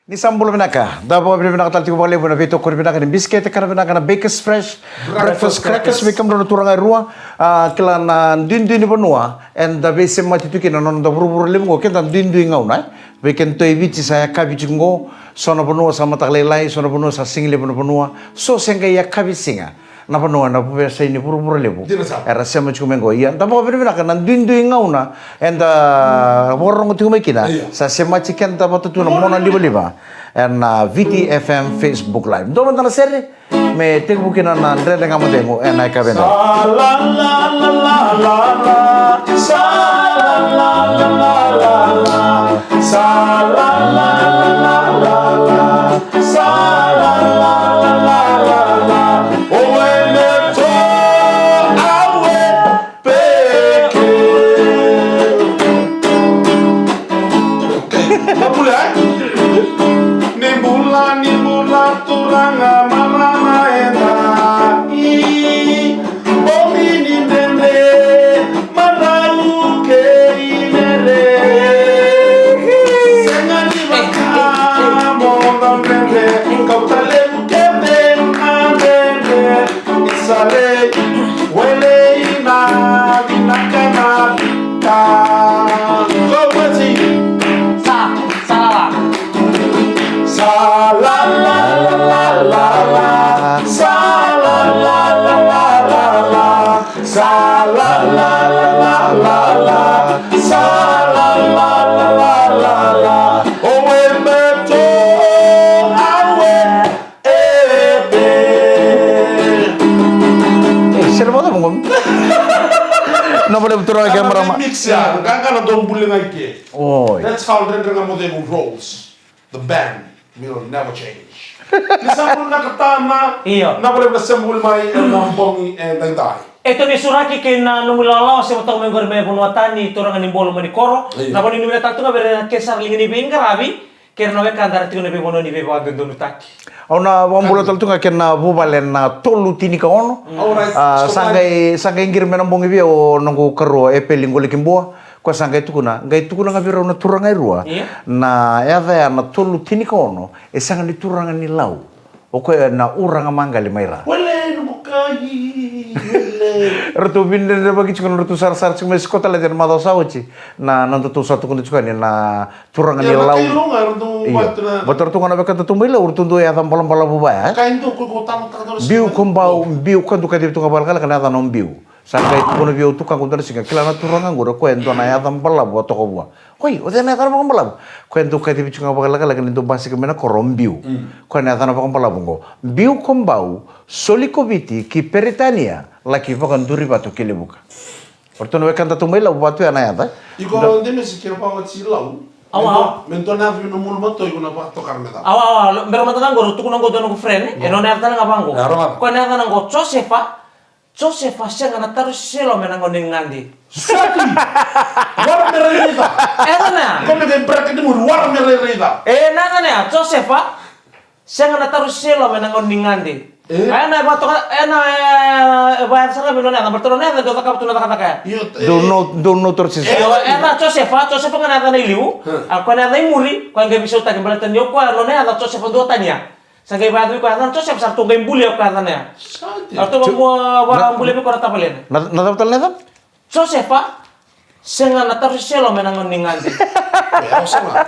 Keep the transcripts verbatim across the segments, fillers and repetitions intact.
Ni sa bula vinaka, da vakavinavinaka tale tiko vakalevu na veitokoni vinaka ni bisikete kana vinaka na Bakers Fresh Breakfast Crackers. Vei kemudrau na turaga e rua, a, kila na duidui ni vanua eda veisemati tu kina na noda vuravura levu qo, keda duidui gauna, e. Vei kedatou e Viti sa yakavi tiko qo, so na vanua sa mataka lailai, so na vanua sa siga levu na vanua, so se qai yakavi siga. Na vanua ena vuvesa ni vuravura levu. Dina sara. Era sema tiko mai qo. Ia, da vakavinavinaka na duidui gauna eda vakarorogo tiko mai kina. Io. Sa semati keda vata tu na mona livaliva ena Viti F M Facebook Live. Dua mada na sere me tekivu kina na Dredre Ga Mo Cegu ena yakavi edaidai. Sa la la la la la la, sa la la la la la la, sa la la la la la la. Sa la la la la la la, o wele to awe peke. Okay, mapule, eh? Ni bula, ni bula, turaga marama eda i. Bogi ni dredre, marau kei mere. Sega ni vaka mo dredre, kauta levu kece na dredre. Ni sa lei, welei na vinaka na vita. Go, Wati. Sa, sa la la. Sa la la la la la la. Sa la la la la la la. Sa la la la la la la. Sa la la la la la la. O wele to awe e pe. E, sere vata mo. Na vale turaga kei marama. Mix ya, qaqa na dou buli ga i ke. Oi. That's how Dredre Ga Mo Cegu rolls. The band will never change. Ni sa bula vinaka tana. Io. Na vale na sema voli mai ena bogi edaidai. E Toni Suraki kei na nomu ilawalawa, sema toka mai qori mai vanua tani, turaga ni Bolo Manikoro. Io. Na vanua ni vinaka tale tu ga vei ira na kena sara liga ni veiqaravi kei ira na wekada era tiko ena veivanua ni veivakadodonutaki. Au na vakabula tale tu ga kei na vuvale na tolu tinikaono. Mm. All right. A, sa qai, sa qai qiri mai na bogi vei au o noqu karua o Epeli Qolekibua. Koya sa qai tukuna, qai tukuna ga vei rau na turaga e rua. Io. Na yaca ya na tolu tinikaono, e sega ni turaga ni Lau. O koya na uraga maqali mai ra. Wele, noqu kai, wele. Ratou vidredrevaki tiko na ratou sarasara tiko mai Scotland ena macawa sa oti. Na, na nodatou sa tukuna tiko yani na turaga ni Lau. Io. Vata ratou ga na wekadatou mai Lau, ratou dau yaca balabalavu vaya, e? Biu ko Bau, Biu, koya dau kacivi tu ga vakalekaleka na yacana o Biu. Sa qai tukuna vei au tukaqu dua na siga, kila na turaga qori, o koya e dua na yaca balavu a toka vua. Oi, o cei na yacana vakabalavu? Koya e dau kacivi tiko ga vakalekaleka ni dau basika mai na koro o Biu. Mm. Koya na yacana vakabalavu qo. Biu ko Bau, soli ko Viti ki Peritania, laki vakaduri vata o Kelevuka. O ratou na wekadatou mai Lau, vatu ya na yaca. Iko Demesi kei Vawati Lau. Awa, awa. Me dua na yaca vei nomu ulumatua iko na vakatokara me cava? Awa, awa, bera mada ga qo, tukuna qo dua noqu friend, e? Io. E nona yaca tale ga vaqo. Koya na yacana qo, Josefa. Josefa sega na taru sese loma ena gauna ni gade. Soti! Wara me rairai ca. E yacana ya. Ko me qai bracket muri, wara me rairai ca. E, na yacana ya, Josefa sega na taru sese loma ena gauna ni gade. E? Ena e vakatoka, ena e, e vakayaca sara ga vei nona yaca, baleta nona yaca dau cakava tu na cakacaka ya. Io, e. Dou no, dou no taru sese. E, o, e na Josefa, Josefa ga na yacana i liu. Hmm. A koya na yaca i muri, koya qai veisautaki baleta ni o koya nona yaca Josefa Duatani ya. Sa qai vakayaco vei koya yacana Josefa, sa ratou qai bulia koya yacana ya. Sa dina. Ratou vakabulia vei koya na tavalena. Na, na cava tale na yaca? Josefa, sega na taru sese loma ena gauna ni gade. E, au sa na.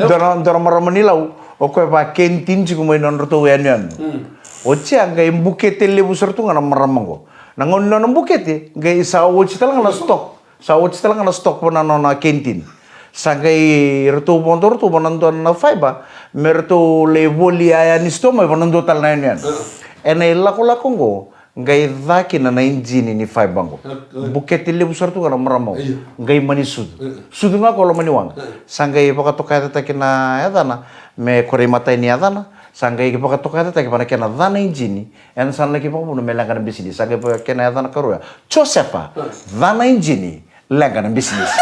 Dua na, dua na marama ni Lau, o koya vaka Kentin tiko mai nodratou yanuyanu. Mm. Oti ya qai bukete levu sara tu ga na marama qo. Na gauna ni nona bukete, qai sa oti tale ga na stock. Sa oti tale ga na stock va na nona Kentin. Sa qai ratou vodo ratou va na dua na fiber, me ratou lai voli yaya ni sitoa mai va na dua tale na yanuyanu. Mm. Ena ilakolako qo, qai ca kina na ijini ni fiber qo. Mm, mm. Bukete levu sara tu ga na marama qo. Io. Qai mani sucu. Mm. Sucu ga ko loma ni waqa. Mm. Sa qai vakatokayacataki na yacana, me ko rai matai ni yacana, sa qai vakatokayacataki va na kena ca na ijini, ena sa na laki vakavuna me leqa na bisinisi. Sa qai vaka kena yacana karua ya. Josefa, ca na ijini, leqa na bisinisi.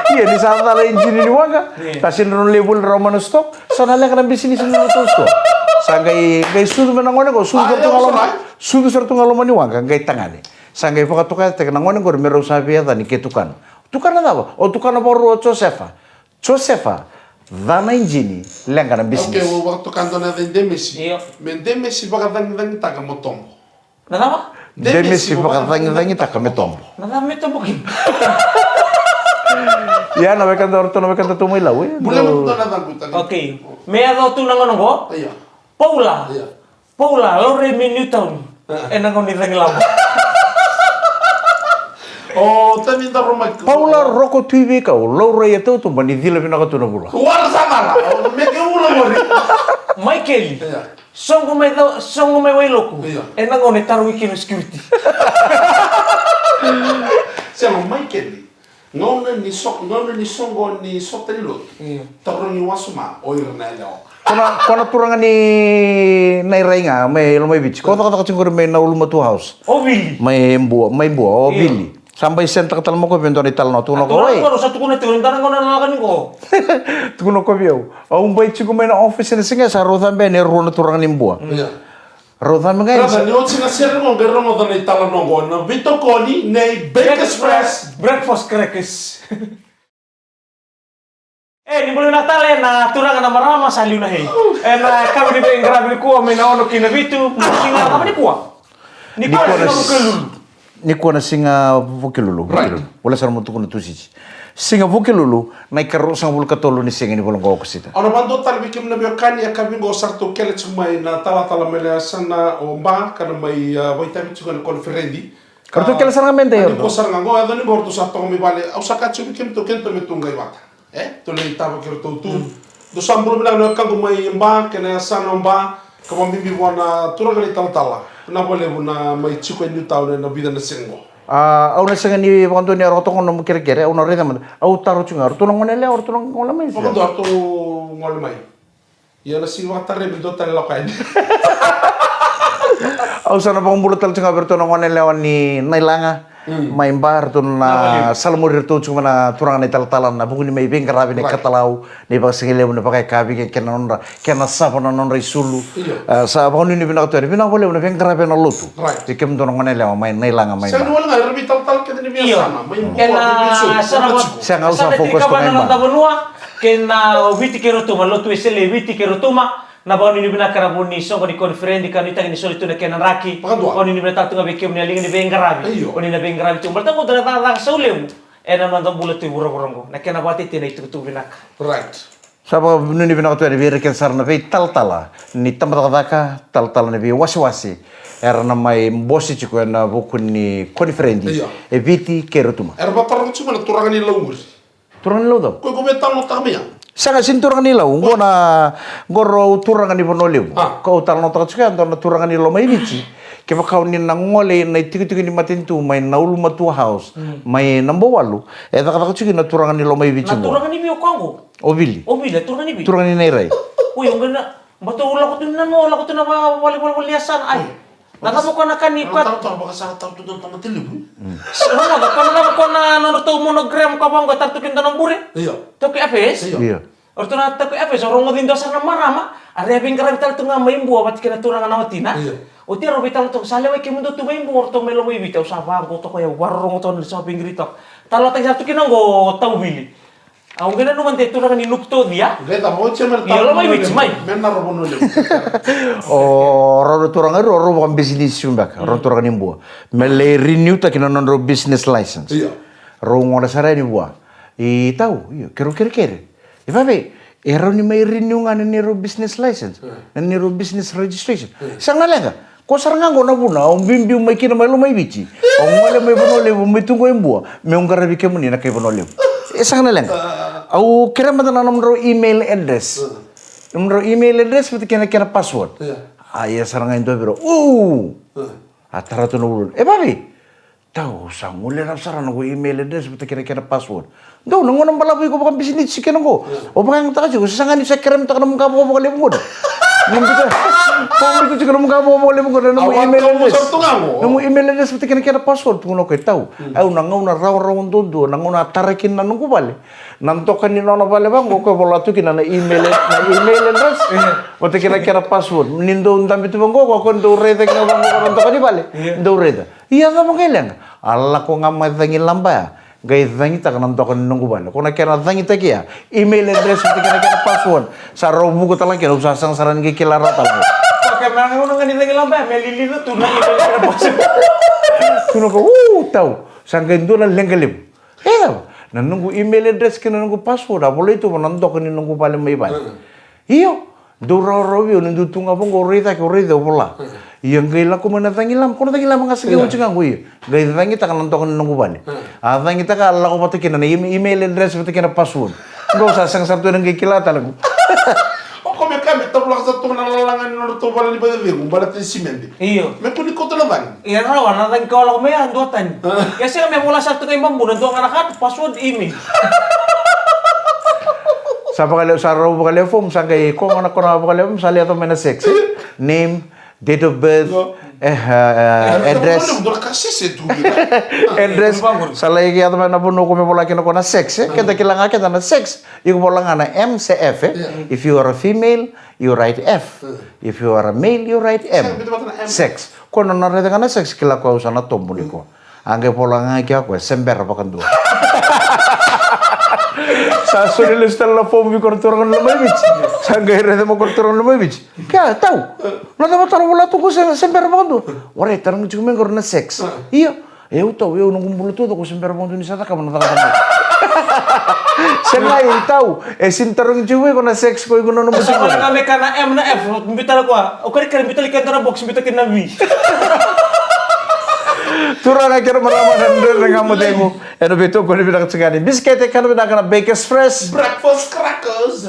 Ia, ni sa ca na ijini ni waqa, io, ka sega ni rawa ni lai voli rawa mai na stock, sa na leqa na bisinisi ni nodratou stock. Sa qai, qai sucu mai na gone qo, sucu sara tu ga loma, sucu sara tu ga loma ni waqa, qai tagane. Sa qai vakatokayacataki na gone qori me rau sa veiyacani ke tukana. Tukana cava? O tukana vakarua o Josefa. Josefa, Ca na ijini, leqa na bisinisi. Okay, au vakatoka dua na yaca i Demesi. Io. Me Demesi vakacagicagitaka mo tobo. Na cava? Demesi vakacagicagitaka me tobo. Na cava me tobo kina? Ia na wekada, o ratou na wekada tou mai Lau e. Bula mo dua na cagu tani. Okay. Me yaco tu na gauna oqo. Ia. Paula. Ia. Paula, laurai mai Newtown. Ena gauna ni cagilaba. O tani da romaki. Paula Roko Tui Veikau, laurai e tautuba ni cila vinaka tu na vula. Wala sa cala, me ke ula mori. Maikeli. Sogo mai, sogo mai Wailoku. Ena gauna e tarogi kina o security. Sema Maikeli. Gauna ni so, gauna ni soqo ni sota ni lotu. Tarogi wasoma o ira na yalewa. Kona, kona turaga ni Nairai ga mai Lomaiviti. Ko cakacaka tiko qori mai na Ulumatua House. O Vili. Mai Bua, mai Bua, o Vili. Sa bai send taka tale mai ko vei dua na italanoa, tukuna ko, oi. Sa tukuna tiko ni dua na gauna na laka ni ko. Tukuna ko vei au. Au bai tiko mai na office na siga sa rau cabe ni rua na turaga ni Bua. Rau cabe ga. Brother, ni oti na sere qo qai rogoca na italanoa qo na veitokoni nei Bakers Fresh Breakfast Crackers. E ni bula vinaka tale na turaga na marama sa liu na hei. Ena kavi ni veiqaravi nikua mai na ono ki na vitu, siga cava nikua? Nikua na siga Vukelulu. Nikua na siga Vukelulu. Right. Vukelulu. Wale sara mo tukuna Tusisi. Siga Vukelulu, na ikaruasagavulu ka tolu ni siga ni vula qo o Okosita. Au na vakadua tale vei kemuni na veiwekani, e kavi qo sa ratou kele tiko mai na talatala mai na yasana o Ba ka na mai vakaitavi tiko ena koniferedi. Ka ratou kele sara ga me dei o ratou. Ko sara ga qo, yaco ni qo ratou sa toka mai vale, au sa kaya tiko vei kemudou, kemudou me tu qai vata. E, tou lai tava kei ratou tu. Dou sa bula vinaka na wekaqu mai Ba kei na yasana o Ba, ka vakabibi vua na turaga ni talatala. Vinaka vakalevu na mai tiko e Newtown ena vica na siga qo. A, au na sega ni vakadua ni a rauta gona nomu kerekere, au na raica mada. Au taro tiko ga, ratou na gone yalewa, ratou na gole mai se? Vakadua ratou gole mai. Ia na sigi vakatarai me dua tale lako yani. Au sa na vakabula tale tiko ga vei ratou na gone yalewa ni Nailaga mai Ba, ratou na salamuri iratou tiko mai na turaga na italatala na vuku ni mai veiqaravi na ikatalau, na ivakasigalevu, na vakayakavi kei kena nodra, kena sava na nodra isulu. Sa vakanuinui vinaka tu yani, vinaka vakalevu na veiqaravi ena lotu. Vei kemudou na gone yalewa mai Nailaga mai Ba. Sega ni wale ga, era veitalatala kece ni veiyasana mai Bua, mai Viti. Sega, au sa focus toka mai Ba. Kei na o Viti kei Rotuma, lotu Wesele e Viti kei Rotuma, na vakanuinui vinaka ena vuku ni soqo ni koniferedi ka nuitaki ni soli tu na kena draki. Vakanuinui vinaka tale tu ga vei kemuni na liga ni veiqaravi. Oni na veiqaravi tu. Baleta qo dua na cakacaka saulevu ena noda bula tu e vuravura oqo. Na kena vakatetei na itukutuku vinaka. Right. Sa vakanuinui vinaka tu yani vei ira kece sara na veitalatala ni tabacakacaka, talatala ni veiwasewase. Era na mai bose tiko ena vuku ni koniferedi e Viti kei Rotuma. Era vakataroga tiko mai na turaga ni Lau qori. Turaga ni Lau cava? Ko iko veitalanoataka mai ya? Sega, sega ni turaga ni Lau, qo na, qo rau turaga ni Vanua Levu. Ko au talanoataka tiko ya, dua na turaga ni Lomaiviti. Kevaka o ni na gole ina itikotiko ni matanitu mai na Ulumatua House mai na Bauwalu, e cakacaka tiko na turaga ni Lomaiviti. Na turaga ni vei o koya qo? O Vili. O Vili, turaga ni vei? Turaga ni Nairai. Oi, o qai na Baleta au lako tu na noa, au lako tu na vakavalevalevale ni yasana. Ai. Na cava ko na ka ni pat. Tau tau vakasara tau tu na tamata levu. Sa na cava ko na cava ko na nodratou monogram ka vaqo e tara tu kina na bure. Io. Tau ki Efes. Io. O ratou na tau ki Efes, o rogoci dua sara na marama. A rai veiqaravi tale tu ga mai Bua vata kei na turaga na watina. Io. Oti a rau veitalanoa toka sa lewa i kemudou tu mai Bua o ratou mai Lomaiviti, au sa vaqo toka, au varorogo toka na sa veiqiri toka. Talanoataki sara tu kina qo o Tauvili. Au qai nanuma de turaga ni Nukutocia. Qai ta vauci me na tau. Io, Lomaiviti mai. Me na rogo no levu. O rau na turaga rau, rau vakabisinisi tiko beka, rau na turaga ni Bua. Me lai renew taki na nodrau business license. Io. Rau gole sara yani vua. I tau, io, keirau kerekere. I vave, e rau ni mai renew ga na neirau business license. Na neirau business registration. Sega na leqa. Ko sara ga qo na vuna au biubiu mai kina mai Lomaiviti. Au gole mai Vanua Levu mai tu qo e Bua meu qaravi kemuni na kai Vanua Levu. E sega na leqa. Au kerea mada na nomudrau email address. Nomudrau email address vata kei na kena password. A ia sara ga e dua vei rau. Uu. A tara tu na uluna. E vave. Tau, sa gole rawa sara noqu email address vata kei na kena password. Dou, na gauna balavu iko vakabisinisi kina qo. O vakayagataka tiko, se saga ni sa keremataka nomu qavokavoka levu qori. Nomu biuta, nomu biuta tiko nomu qavokavoka levu qori, nomu email address. Nomu email address vata kei na kena password, tukuna o koya, tau. Au na gauna rawarawa duadua, na gauna a tara kina na noqu vale. Na doka ni nona vale vaqo, o koya vola tu kina na email, na email address. Vata kei na kena password. Ni dou dabe tu vaqo, o koya dou raica kina vaqo na doka ni vale. Dou raica. Ia cava qai leqa? A lako ga mai cagilaba ya. Qai cagitaka na doka ni noqu vale. Ko na kena cagitaki ya, email address vata kei na kena password. Sa rau vuka tale ga kina, au sa sega sara ni qai kila rawa tale ga. Ko ke mera gauna ga ni cagi laba ya me lilica tu na email kei na password. Tu na ka, u, tau. Sa qai dua na leqa levu. E, na noqu email address kei na noqu password a volai tu va na doka ni noqu vale mai vale. Io. Dou rawarawa vei au ni dou tu ga vaqo, au rai cake, au rai cake, au vola. Ia qai lako mai na cagilaba, ko na cagilaba ga sa qai oti ga qo, ia. Qai cagitaka na doka ni noqu vale. A cagitaka, a lako vata kina na email, email address vata kei na password. Qo sa sega sara tu ena qai kila tale qo. O koya me ka me tavulaka sara tu na lalaga ni nodratou vale ni vacecegu, baleta ni simede. Io. Me kua ni kauta na cagi. Ia rawa na cagi ka lako mai ya, dua tani. Ia sega me vola sara tu ga i babu, na dua ga na ka, password, email. Sa vakalevu, sa rau vakalevu fomu, sa qai koga na kona vakalevu, sa lai yaco mai na sex, e? Name, date of birth, e, e, address. Dua na ka sese tu. Address, sa lai yaco mai na vanua ko me vola kina ko na sex, e? Keda kila ga keda na sex, iko vola ga na M se F, e? If you are a female, you write F. If you are a male, you write M. Sex. Ko na raica ga na sex, kila ko au sa na tobu ni ko. A qai vola ga kea koya, se bera vakadua. Sa soli lesu tale na fomu vei koya na turaga ni Lomaiviti. Sa qai raica mai koya na turaga ni Lomaiviti. Kea, tau. Na cava tale vola tu ko se, se bera vakadua. Warai, tarogi tiko mai qori na sex. Ia, e au tau, e au noqu bula taucoko se bera vakadua ni sa cakava na cakacaka. Se qai tau, e sini tarogi tiko mai ko na sex ko iko na nomu tiko. Sa qai me ka na M na F, biu tale koya. O kari kari biu tale kena na box, biu tale kena V. Turaga kei na marama na Dredre Ga Mo Cegu. Ena veitokoni vinaka tiko yani. Bisikete kana vinaka na Bakers Fresh. Breakfast crackers.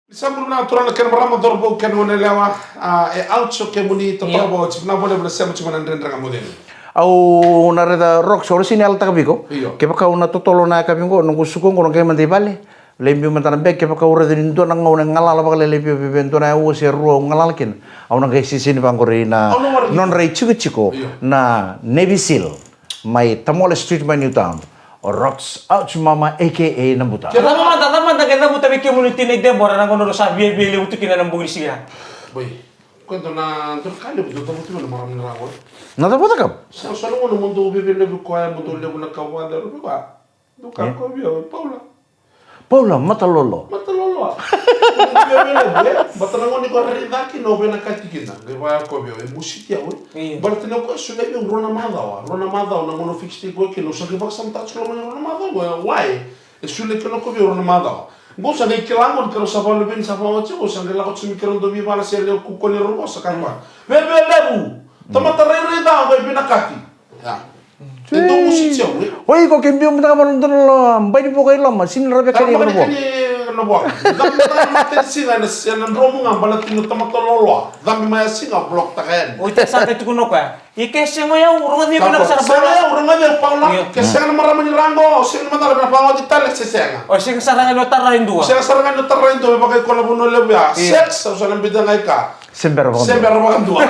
Ni sa bula vinaka turaga kei na marama, cauravou kei na goneyalewa. A, e au tiko kemuni, totoka vou, tiko na vole vole sema tiko na Dredre Ga Mo Cegu. Au na raica Rox, au na sini yalataka vei iko. Io. Kevaka au na totolo na yakavi qo, noqu suka qo, na qai mada i vale. Lai biu mada na bag, kevaka au raica ni dua na gauna e galala vakalailai vei au, vei dua na aua se rua au galala kina. Au na qai sisini vaqori na nodra itikotiko na Navy Seal mai Tamole Street mai Newtown. O Rox Ouch Mama A K A Nabuta. Cava mada, cava mada qai cavuta vei kemuni tina i Debora na gauna sa viavia levu tu kina na bogi ni siga. Boi. Ko dua na, dua na ka levu dau cavuta vei na marama ni ra qo. Na cava cakava? Sa, sa na gauna mo dau viavia levu koya, mo dau levu na ka vakadaro vei koya. Dau ka koya vei au, Paula. Paula, mata loloa. Mata loloa. Baleta na gauna ni ko raica kina, o vinakati kina. Qai vakayakovi au, e mositi au, e. Io. Baleta ni o koya e solia vei au rua na macawa, rua na macawa na gauna o fix-taki koya kina, au sa qai vakasamataka tiko loma ni rua na macawa, e, why? E solia kina o koya vei au rua na macawa. Qo au sa qai kila qo ni keirau sa vakaluveni, sa vakaoti, au sa qai lako tiko mai keirau dau veivala se lewe kukua ni rau qo, sa kaya koya, Veve levu! Tamata rairai ca, au qai vinakati. Ia. E dau mositi au, e. O iko ke biu mada ga mai na dua na bai ni vuaka i loma, sini rawa vei kani iko na vuaka. Cabe mada ga na matanisiga ena, ena dromu ga baleta ni tamata loloa. Cabe mai a siga, block-taka yani. O ita sa qai tukuna o koya. Ia ke sega o yau, rogoci au vinaka sara. Sega o yau, rogoci au, Paula. Io. Ke sega na marama ni ra qo, au sega ni macala me na vakaoti tale se sega. O sega sara ga ni o tara e dua. Sega sara ga ni o tara e dua, me vaka iko na vanua levu ya. Io. Sex, au sa na biuta ga i ka. Se bera vakadua. Se bera vakadua.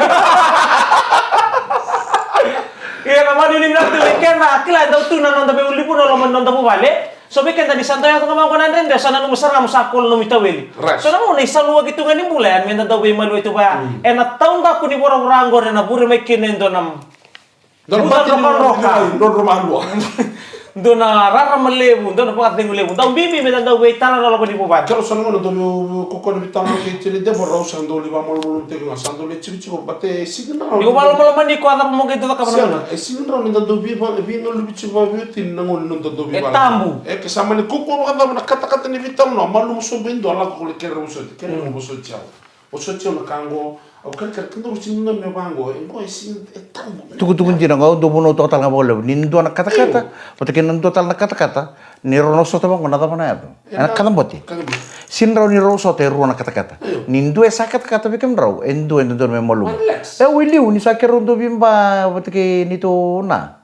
Ia na mani ni na tu vei keda, kila e dau tu na noda veiulunivanua loma ni noda vuvale. So vei keda ni sa dau yaco ga vaqo na dredre, sa nanuma sara ga mo sa call nomu itaweli. Right. So na gauna e saluaki tu ga ni bula, ya me da dau veimaliwai tu vaya. Mm. Ena taudaku ni voravora qori ena vure mai kina e dua na Dua na bati ni drodro malua. Dua na rarama levu, dua na vakacegu levu. Dau bibi me da dau veitalaralava ni vuvale. Keirau sa na gauna dau vei, kokona veitalanoa kei Tini Debora, rau sa dau lai vakamalumalumutaki ga, sa dau lai tikotiko, baleta e sega ni rawa. Iko vakamalumalumutaki koya, cava mo qai dau cakava na gauna? E sega ni rawa ni da dau vei, veigaluvi tiko vakaveitini na gauna ni noda dau veivala. E tabu. E ke sa mani kaukaua vakacava na katakata ni veitalanoa, malumu sobu e dua, lako ko lai kerea vosoti, kerea vosoti au. Vosoti au na ka qo, au kerekere, keirau sega ni nanuma vaqo, e qo e sega, e tabu. Tukutuku dina qo, au dau vunau toka tale ga vakalevu. Ni dua na katakata, vata kei na dua tale na katakata, ni rau na sota vaqo na cava na yaco. Ena kacabote. Kacabote. Sega ni rawa ni rau sota e rua na katakata. Io. Ni dua e sa katakata vei kemudrau, e dua e dodonu me malumu. Relax. E, au i liu, ni sa keirau dau veiba, vata kei neitou na.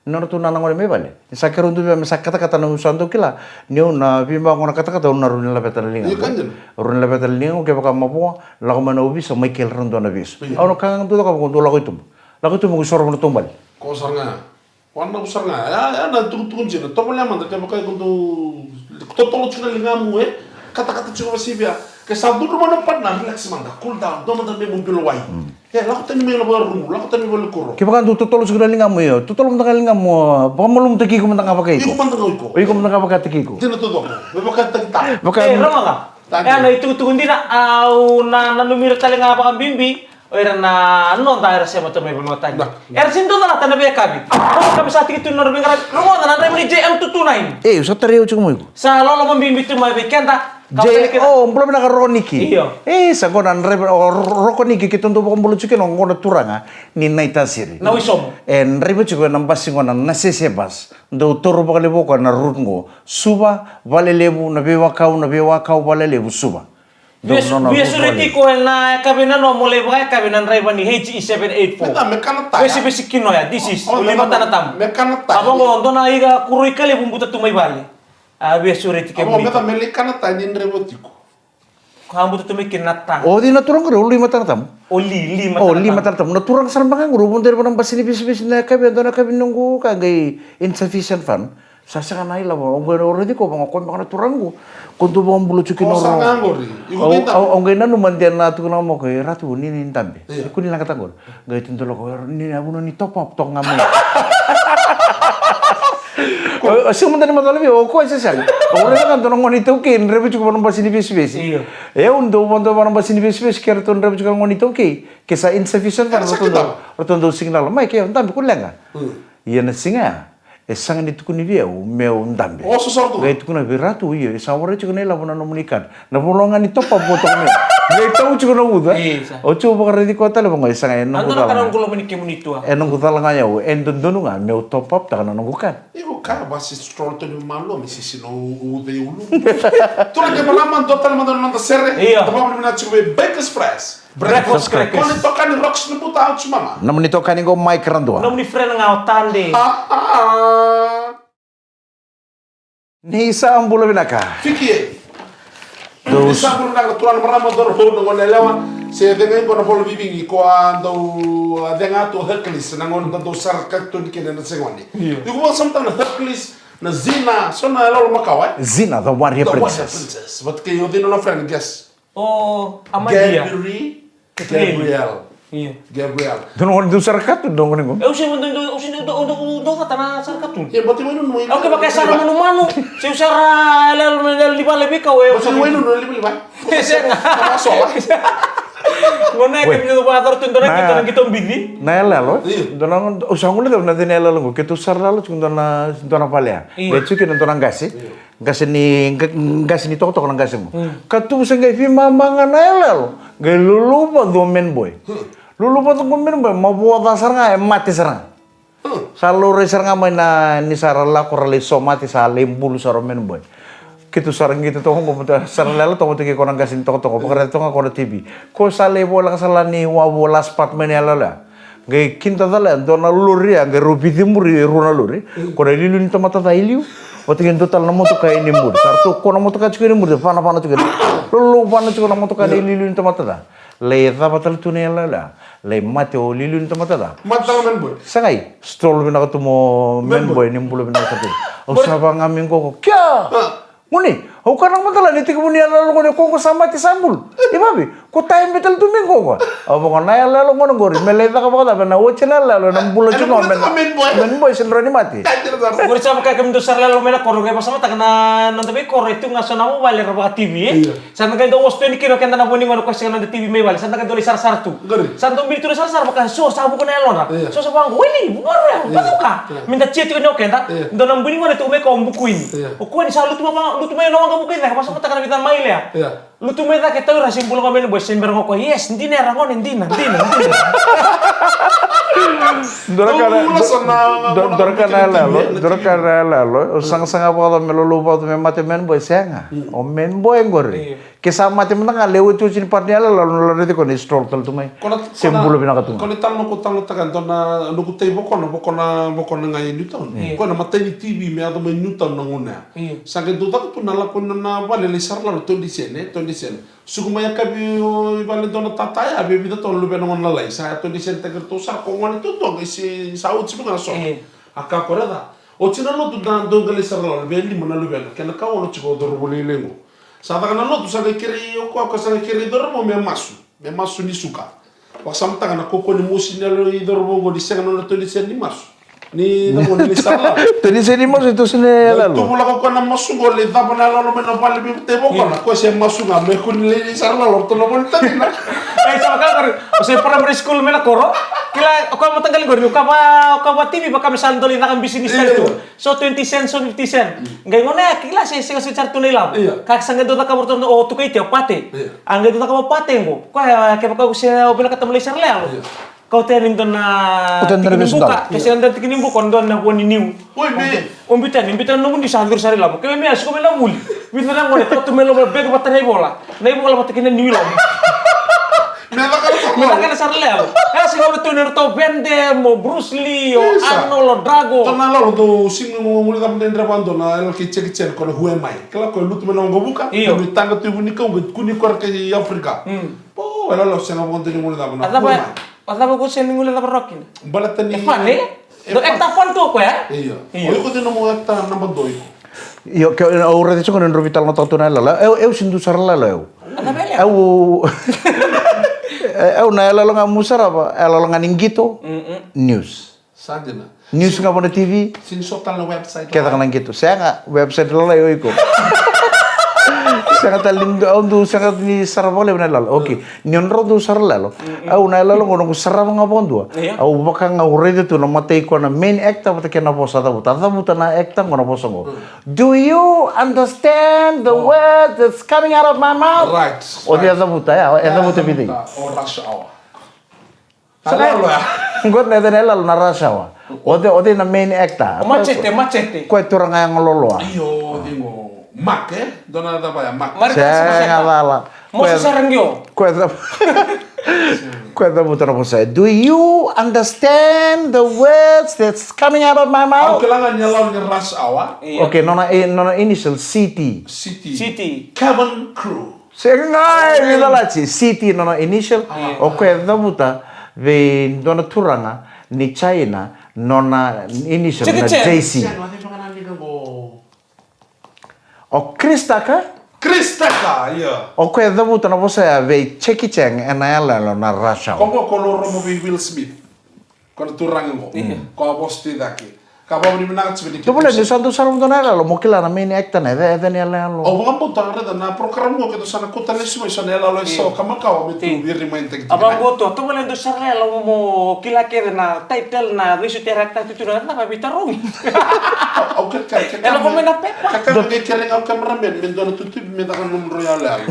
Nodratou na gone mai vale. Ni sa keirau dau veiba me sa katakata, na au sa dau kila. Niu na veiba qo na katakata, au na rawa ni laveta na ligaqu. Io, ka dina. Au rawa ni laveta na ligaqu, kevaka mavoa, lako mai na ovisa, mai kele rau dua na ovisa. Io. Au na ka ga dau cakava qo, dau lako i tuba. Lako i tuba qo, sorova na taubale. Ko sara ga. Wananavu sara ga. Ya, ya na tukutuku dina. Tovolea mada, kevaka iko dau totolo tiko na ligamu, e. Katakata tiko vakasivia. Ke sa cudru mai na partner, relax mada, cool down, dua mada me mu bilo wai. E, lako tani mai na vakarumu, lako tani mai vale kuro. Kevaka dou totolo tiko na ligamu, io, totolo mada ga na ligamu, vakamalumutaki iko mada ga vaka iko. Iko mada ga iko. O iko mada ga vakataki iko. Dina taucoko, me vakataki ta. Vaka- E, rogoca. Tagi. E, na itukutuku dina, au na nanumi ira tale ga vakabibi o ira na noda era sema tu mai vanua tani. Da. Era sega ni dau calata na veiyakavi. Rogoca, ka me sa tiki tu na nodra veiqaravi. Rogoca na draiva ni J M two two nine. E, au sa tarai au tiko mai iko. Sa loloma bibi tu mai vei keda. Ka J, vei keda. O, bula vinaka Rokoniki. Io. E, sa qo na draiva, o, Ro-, Rokoniki, keitou dau vakabula tiko kina qo na turaga ni Naitasiri. Na Wisomo. E, draiva tiko ena basi qo na Nasese bus. Dau taura vakalevu o koya na route qo. Suva, Valelevu, na veiwakau, na veiwakau, Valelevu, Suva. Dau Via su-, nona via route sureti Valelevu. Iko ena yakavi nanoa mo lai vakayakavi na draiva ni H E seven eight four. Meda me kana taya. Vesivesi kinoya, this is, o, o, ulu i meda Matana Tabu. Me kana taya. Avo qo, dua na ika kuro i Kalevu buta tu mai vale. A via sureti kemuni. Avo, meda me lai kana taya ni draiva tiko. Ka buta tu mai kina na ta. O cei na turaga qori, o Lui Matana Tabu? O Li, Li O, Matana Li Tabu. Matana Tabu. Na turaga sara beka qori, au vodo ira vua na basi ni vesivesi na yakavi, dua na yakavi noqu ka qai insufficient fund. Sa sega na ilavo, au qai raici koya vaqo, koya beka na turaga qo. Ko dau vakabula tiko kina O, sa ro. Ga qori. Iko Au, qai dabe. Au, au qai nanuma de na tukuna mai o koya, e Ratu, ni, ni dabe. Io. Iko ni leqa ta qori. Qai tu dua lako, ni a vuna ni top up toka ga mai. O, o sega mada ni macala vei au, o koya se sega. Au raica ga dua na gone iTaukei, draiva tiko vua na basi ni vesivesi. Io. E, au dau vodo vua na basi ni vesivesi, ke ratou draiva tiko na gone iTaukei. Ke sa insufficient, Era sa ratou dau, kitava. Ratou dau signal. Mai ke, dabe ko leqa. Mm. Ia na siga ya, e sega ni tukuni vei au meu dabe. O, so sara tu. Qai tukuna vei Ratu, io, e sa warai tiko na ilavo na nomuni card. Na vanua ga ni top up mo toka mai. Qai tau tiko na uca. Isa. Oti au vakaraici koya tale vaqo, e sega, e noqu cala ga. Ando na kana qu lomani kemuni tua. E noqu cala ga ya, e dodonu ga meu top up taka na noqu card. Iko kaya vasi stroll tu ni malua me sisi na u-, uca i ulu. Turaga kei marama, dua tale mada na noda sere. Io. Tou vakavinavinaka tiko vei Bakers Fresh. Breakfast crackers. Nomuni itokani Rox Nabuta, au tu mama. Nomuni itokani qo Mike Radua. Nomuni friend ga o Tade. Ah, ah. Ni sa bula vinaka. Fiki e. Ni sa bula vinaka na turaga, marama, cauravou, na gone yalewa. Se cega qo na vola vivigi ko a dau, a, cega tu o Hercules, na gone da dau sara cartoon kina na segone. Io. Iko vakasamataka na Hercules, na Xena, so na yaloyalo makawa, e? Xena, the warrior princess. The warrior princess. Vata kei o cei na nona friend, guess. O Amalia. Gabriel. Gabriel. Gabriel. Io. Gabriel. Dua na gone dau sara cartoon, dua na gone qo. E, au sega ni dau, au sega ni dau, dau, dau, dau cata na sara cartoon. Ia, baleta i wainunu, au kevaka e sara manumanu, se au sara yaloyalo, yaloyalo ni vale vei kau, e, au sara. Baleta i wainunu, livaliva. E sega. Gone, ke ni dau vakayacora tu dua na qito, na qito bici. Na yaloyalo. Io. Dua na, au sa guilecava na cei na yaloyalo qo, keitou sara yaloyalo tiko dua na, dua na vale ya. Io. E tiko kina dua na qase. Io. Qase ni, qa-, qase ni tokatoka na qase qo. Mm. Ka tu se qai veimama ga na yaloyalo. Qai luluvacu o man boy. Mm. Luluvacu o man boy, mavoa ca sara ga, e mate sara ga. Mm. Sa laurai sara ga mai na, ni sa ra lako ra lai somate, sa lai bulu sara o man boy. Keitou sa ra qito toka qo, sa ra yaloyalo toka vata kei koya na qase ni tokatoka, vakaraica toka ga koya na T V. Ko sa lai voleka sara la ni wavu, last part mai na yaloyalo ya. Qai kidacala ya, dua na lori ya, qai rau vici muri e rua na lori. Ko na iliuliu ni tamata ca e liu. Vata kei dua tale na motoka e ni muri. Sa ratou ko na motoka tiko e ni muri, vanavana tiko e ni. Lolouvana tiko na motoka ni iliuliu ni tamata ca. Lai cava tale tu na yaloyalo ya. Lai mate o iliuliu ni tamata ca. Mate tale o man boy. Sa qai, stroll vinaka tu mai o man boy, ni bula vinaka tu. Au sa vagami qo ko, kia! Gone, au kaya na matala ni tekivu ni yaloyalo gone, ko qo sa mate sa bulu. E vave, ko tayabe tale tu mai qo. Au vaka na yaloyalo gone qori, me lai caka vakacava, na oti na yaloyalo, na bula tiko na man boy, se dro ni mate. Qori sa vaka kemudou sara yaloyalo mai na koro, qai vakasamataka na noda veikoro, e tu ga so na vuvale era vaka T V, e? Io. Sa na qai dau oso tu yani kina o keda na vua ni gone ko sega na noda T V mai vale, sa na qai dau lai sarasara tu. Qori. Sa dau bini tu na sarasara, vaka so sa vuka na yalodra. Io. So sa vaka, wili, vuka, io, vacuka. Io. Meda tia tiko ni o keda. Io. Dua na bua ni gone tu mai ko bukuini. Io. O koya ni sa lutu mai, lutu mai na waqavuka i cake, vakasamataka na vica na maile ya. Io. Lutu mai cake, tau ira se bula qo man boy, se bera qo ko, yes, dina era gone, dina, dina, dina. Dua na ka na, dua na ka na yaloyalo, dua na ka na yaloyalo, o sagasaga vakacava me lolouvatu me mate man boy, sega. Mm. O man boy qori. Io. Ke sa mate mada ga, lai otioti ni part ni yaloyalo, na raici koya ni stroll tale tu mai. Se bula vinaka tu ga. Ko na tale noqu talanoataka, dua na noqu tai vokona, vokona, vokona ga i Newtown. Mm. Ko na matai ni T V me yaco mai Newtown na gauna ya. Io. Sa qai dau caka tu na lako na, na vale lai saralalo, twenty cent, e, twenty cent. Suku mai yakavi i vale dua na tata ya, via vica tu na luvena gone lalai. Sa ya twenty cent taki ratou sara ko gone tu tu, qai se sa oti vaka na so. Io. A ka ko ra ca. Oti na lotu da dau qai lai saralalo, via lima na luvena. Kena ka ono tiko o cauravou lailai qo. Sa caka na lotu, sa qai kerei o koya, o koya sa qai kerei cauravou me masu. Me masu ni suka. Vakasamataka na kaukaua ni mosi ni yalo i cauravou oqo ni sega na nona twenty cent ni masu. Ni cauravou ni lai sara lalo. Twenty cent ni masu e toso na yaloyalo. Tuvulaka o koya na masu oqo, lai cava na yaloyalo mai na vale vei vata i voko na. Koya se masu ga me kua ni lai sara lalo, ratou na vo ni tamina. Ai, sa vaka qori, o se primary school mai na koro. Kila, o koya mataqali qori, o kava, o kava T V, vaka me sa dau lai caka bisinisi tale tu. So twenty cent, so fifty cent. Qai gone ya, kila se sega soti sara tu na ilavo. Io. Ka sa qai dau cakava ratou na, o tukai te o pate. Io. A qai dau cakava pate qo. Koya kevaka o se o vinakata mo lai sara lalo. Io. Kauta yani dua na tiki ni buka. Io. Ke sega dua na tiki ni buka, dua na vua ni niu. Oi, me. O biuta yani, biuta na nomu niu sa curu sara i loma. Ke me, me a siko mai na vuli. Biuta na gone, tau tu mai loma, begi vata na ivola. Na ivola vata kei na niu i loma. Me caka na sara lalo. Me caka na sara lalo. E, sega na tu ni ratou Van Damme, o Bruce Lee, o Arnold, o Drago. Dua na yaloyalo dau sega ni guilecava, dredre vakadua na yaloyalo kei Jackie Chan, ko na Who Am I. Kila, ko e lutu mai na waqavuka. Io. Ko e taqa tu i vunikau, ko e kua ni koya kei Africa. Mm. Po, yaloyalo sega vakadua ni guilecava na Who Am I. A cava, a cava ko sega ni guilecava rawa kina? Baleta ni e fun, e? E fun. Dau actor fun tu o koya, e? Io. Io. O iko cei nomu actor naba dua o iko? Io, ke, au raica tiko ni drau veitalanoataka tu na yaloyalo. Au, au sega ni dau sara lalo au. A cava yaloyalo? Au, au na yaloyalo ga meu sarava, yaloyalo ga ni qito, mm-mm, news. Sa dina. News ga vua na T V. Sega ni so tale na website. Kece ga na qito. Sega, website lalai o iko. Sega tale ni, au dau sega ni sarava vakalevu na yaloyalo. Okay. Ni o drau dau sara lalo. Mm-mm. Au na yaloyalo qo noqu sarava ga vakadua. Io. Au vaka ga au raica tu na matai koya na main actor vata kei na vosa, cavuta. Cavuta na actor qo na vosa qo. Mm. Do you understand the word that's coming out of my mouth? Right. O cei a cavuta, ya, e cavuta vei cei? O Rush Hour. Na yaloyalo ya. Qo na yacana yaloyalo na Rush Hour. O cei, o cei na main actor? O Machete, Machete. Koya turaga yago loaloa. Io, o cei qo? Mark, e? Dua na cava ya, Mark. Mark. Sega, cala. Moses Sarangio. Koya ca-, koya cavuta na vosa. Do you understand the words that's coming out of my mouth? Au kila ga ni yaloyalo ni Rush Hour. Io. Okay, nona, e, nona initial C T. C T. C T. Cabin crew. Sega, e, ni cala, C T nona initial. Ah. O koya e cavuta vei dua na turaga ni China, nona initial na J C. Jackie Chan. O Chris Tucker? Chris Tucker, io. O koya e cavuta na vosa ya vei Jackie Chan ena yaloyalo na Rush Hour. Ko qo ko loroma vei Will Smith. Ko na turaga qo. Io. Ko a vosa tu i cake. Ka vakavinavinaka tiko ni. Tovolea, ni sa dau sarava dua na yaloyalo, mo kila na main actor na, e, e, e, ni yaloyalo. Au vakabauta, raica na program qo, keitou sa na kauta lesu mai so na yaloyalo eso ka makawa me tu viri mai na takitaki. A vakabauta, tovolea dau sara yalo mo kila kece na title, na veisotari actor tu na, na veitarogi. Au, au kere, kere, kere. E lako mai na pepa. Kere, kere, kere, kere, au cameraman, me dua na tutu me caka nomudrau yaloyalo.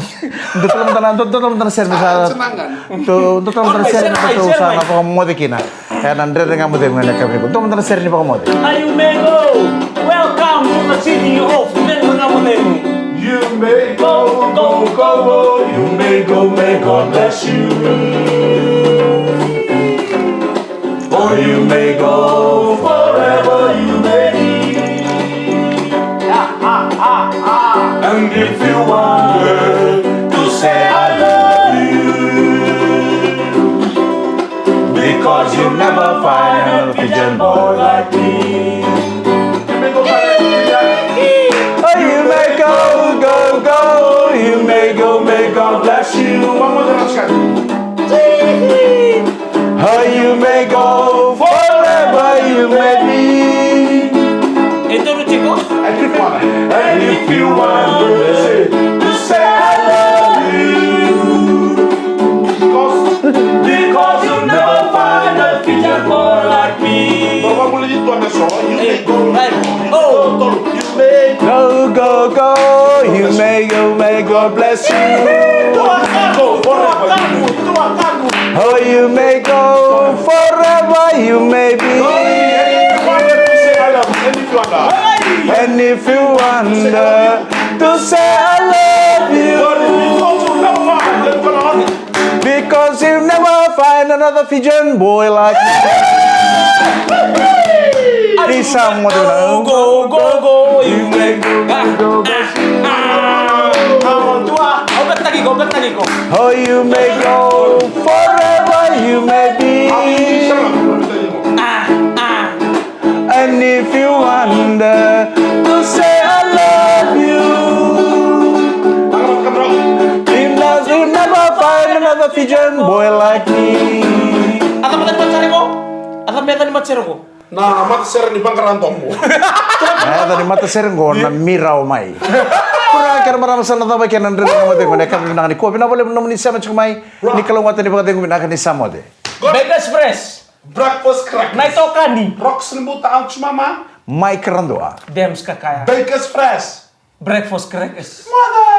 Dua tale mada na, dua, dua tale mada na sere me sa. Ah, sa na gana. Dua, dua tale mada na sere me sa na vakamoce kina. Ena Dredre Ga Mo Cegu ena yakavi nikua. Dua mada na sere ni vakamoce. Ah, you may go. Welcome to the city of Dredre Ga Mo Cegu. You may go, go, go, go. You may go, may God bless you. Or you may go forever you may be. And if you want to say I love you, because you never find a Fijian boy like me. Oh, you may go, go, go. You may go, may God bless you. Or you may go forever you may be. E tolu tiko. And if you want to say, to say I love you, because, because you never find a Fijian boy like me. Hey, hey, oh. Go, go, go, you may go, may God bless you. Oh, you may go forever, you may be. And if you wonder to say I love you, because you'll never find another Fijian boy like me. Ni sa moce na. Go, go, go, go, you may go, go, go, go. Ah, ah, ah. Tua, au beka tiko, au beka tiko. Oh, you may go forever, you may be. Ah, ah. And if you wonder to say I love you, Fijian boy like me. A cava na matasere qo? A cava na matasere qo? Na matasere ni vaqara domo. Na yaca ni matasere qo na mirau mai. Kura kere marama sa na cava kena dredre na moce qo na ka vinaka ni kua vinaka valevu na nomuni sema tiko mai. Ni kalougata ni vakacegu vinaka ni sa moce. Bakers Fresh. Breakfast crackers. Na itokani. Rocks ni buta ouch mama. Mai Karadua. Dems kakaya. Bakers Fresh. Breakfast crackers. Mother.